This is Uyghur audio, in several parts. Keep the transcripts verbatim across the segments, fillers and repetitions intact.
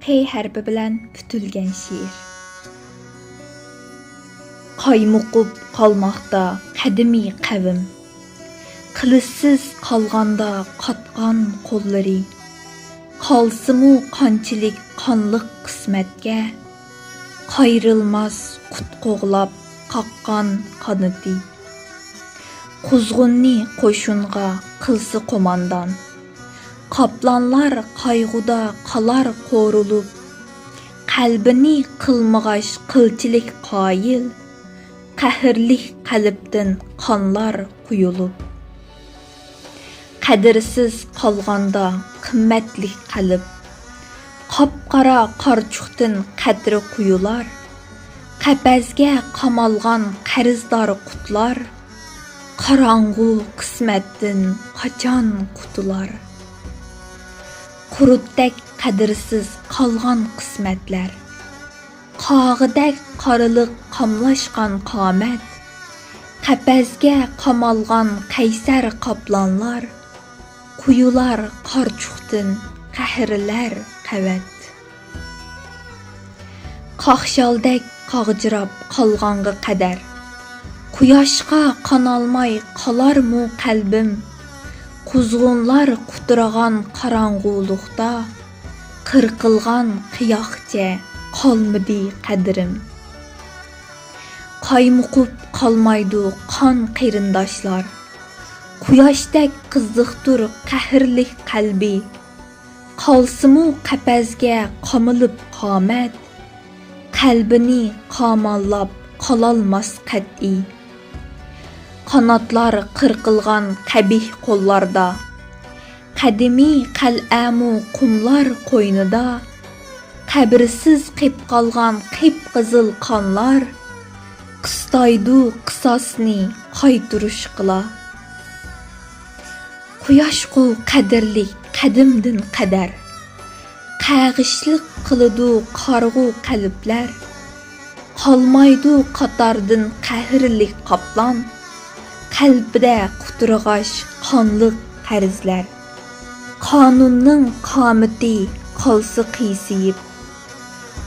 ق ھەرپى بىلەن پۈتۈلگەن شېئىر. قايمۇقۇپ قالماقتا قەدىمىي قەۋم، قىلىچسىز قالغاندا قاتقان قوللىرى، قالسىمۇ قانچىلىك قانلىق قىسمەتكە، قايرىلماس قۇت قوغلاپ قاققان قانىتى. قۇزغۇننى قوشۇنغا قىلسا قوماندان، قاپلانلار قايغۇدا قالار قورۇلۇپ، قەلبىنى قىلمىغاچ قىلچىلىك قايىل، قەھرلىك قەلبتىن قانلار قۇيۇلۇپ. قەدىرسىز قالغاندا قىممەتلىك قەلب، قاپقارا قارچۇقتىن قەترە قۇيۇلار، قەپەسكە قامالغان قەرزدار قۇتلار، قاراڭغۇ قىسمەتتىن قاچان قۇتۇلار؟ قۇرۇتتەك قەدىرسىز قالغان قىسمەتلەر، قاغىدەك قارىلىق قاملاشقان قامەت، قەپەسكە قامالغان قەيسەر قاپلانلار، قۇيۇلار قارچۇقتىن قەھرلەر قەۋەت. قاقشالدەك قاغجىراپ قالغانغا قەدەر، قۇياشقا قانالماي قالارمۇ قەلبىم؟ قۇزغۇنلار قۇترىغان قاراڭغۇلۇقتا، قىرقىلغان قىياقچە قالمىدى قەدرىم. قايمۇقۇپ قالمايدۇ قان قېرىنداشلار، قۇياشتەك قىزىقتۇر قەھرلىك قەلبى. قالسىمۇ قەپەسكە قامىلىپ قامەت، قەلبىنى قاماللاپ قالالماس قەتئىي. قاناتلار قىرقىلغان قەبىھ قوللاردا، قەدىمىي قەلئەمۇ قۇملار قوينىدا، قەبرىسىز قېپ قالغان قىپقىزىل قانلار، قىستايدۇ قىساسنى قايتۇرۇشقىلا. قۇياشقۇ قەدىرلىك قەدىمدىن قەدەر، قەغىشلىق قىلىدۇ قارىغۇ قەلبلەر. قالمايدۇ قاتاردىن قەھرلىك قاپلان، قەلبىدە قۇترىغاچ قانلىق قەرزلەر. قانۇننىڭ قامىتى قالسا قىيسىيىپ،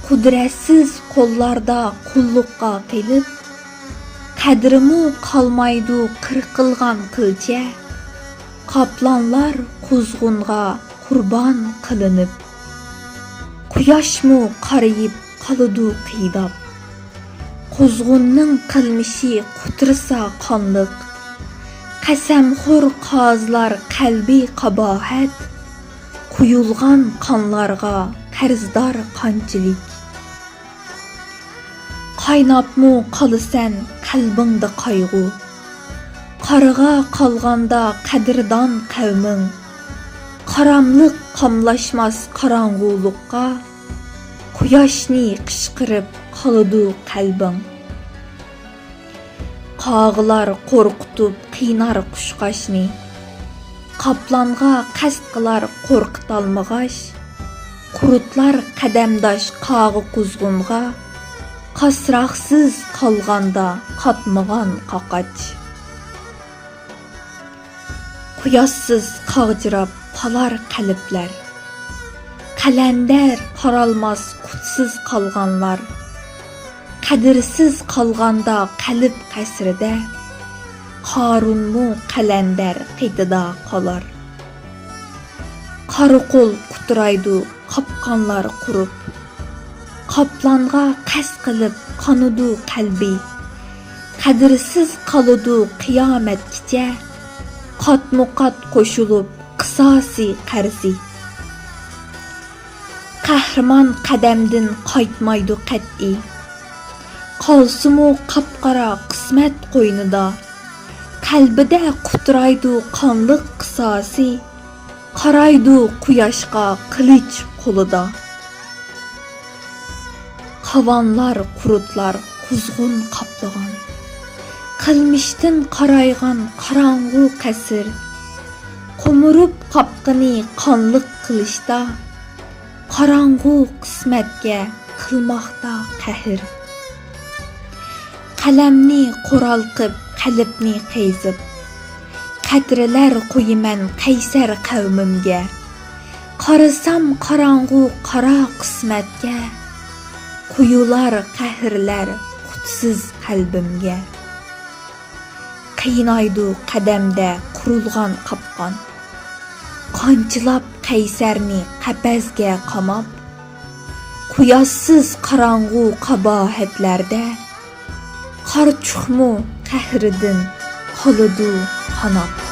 قۇدرەتسىز قوللاردا قۇللۇققا قېلىپ، قەدرىمۇ قالمايدۇ قىرقىلغان قىلچە، قاپلانلار قۇزغۇنغا قۇربان قىلىنىپ. قۇياشمۇ قارىيىپ قالىدۇ قىيداپ، قۇزغۇننىڭ قىلمىشى قۇترىسا قانلىق. قەسەمخور قازىلار قەلبى قاباھەت، قۇيۇلغان قانلارغا قەرزدار قانچىلىك. قايناپمۇ قالىسەن قەلبىڭدە قايغۇ، قارىغا قالغاندا قەدىردان قەۋمىڭ. قاراملىق قاملاشماس قاراڭغۇلۇققا، قۇياشنى قىچقىرىپ قالىدۇ قەلبىڭ. قاغىلار قورقۇتۇپ قىينار قۇشقاچنى، قاپلانغا قەست قىلار قورقۇتالمىغاچ. قۇرۇتلار قەدەمداش قاغا قۇزغۇنغا، قاسراقسىز قالغاندا قاتمىغان قاقاچ. قۇياشسىز قاغجىراپ قالار قەلبلەر، قەلەندەر قارالماس قۇتسىز قالغانلار. قەدىرسىز قالغاندا قەلب قەسرىدە، قارۇنمۇ قەلەندەر قېتىدا قالار. قارا قول قۇترايدۇ قاپقانلار قۇرۇپ، قاپلانغا قەست قىلىپ قانىدۇ قەلبى. قەدىرسىز قالىدۇ قىيامەتكىچە، قاتمۇ قات قوشۇلۇپ قىساسى قەرزى. قەھرىمان قەدەمدىن قايتمايدۇ قەتئىي، قالسىمۇ قاپقارا قىسمەت قوينىدا. قەلبىدە قۇترايدۇ قانلىق قىساسى، قارايدۇ قۇياشقا قىلىچ قولىدا. قاۋانلار، قۇرۇتلار قۇزغۇن قاپلىغان، قىلمىشتىن قارايغان قاراڭغۇ قەسىر. قومۇرۇپ قاپقىنى قانلىق قىلىچتا، قاراڭغۇ قىسمەتكە قىلماقتا قەھر. قەلەمنى قورال قىپ، قەلبنى قېزىپ، قەترىلەر قۇيىمەن قەيسەر قەۋمىمگە. قارىسام قاراڭغۇ قارا قىسمەتكە، قۇيۇلار قەھرلەر قۇتسىز قەلبىمگە. قىينايدۇ قەدەمدە قۇرۇلغان قاپقان، قانچىلاپ قەيسەرنى قەپەسكە قاماپ. قۇياشسىز قاراڭغۇ قاباھەتلەردە، قارچۇقمۇ قەھرىدىن قالىدۇ قاناپ.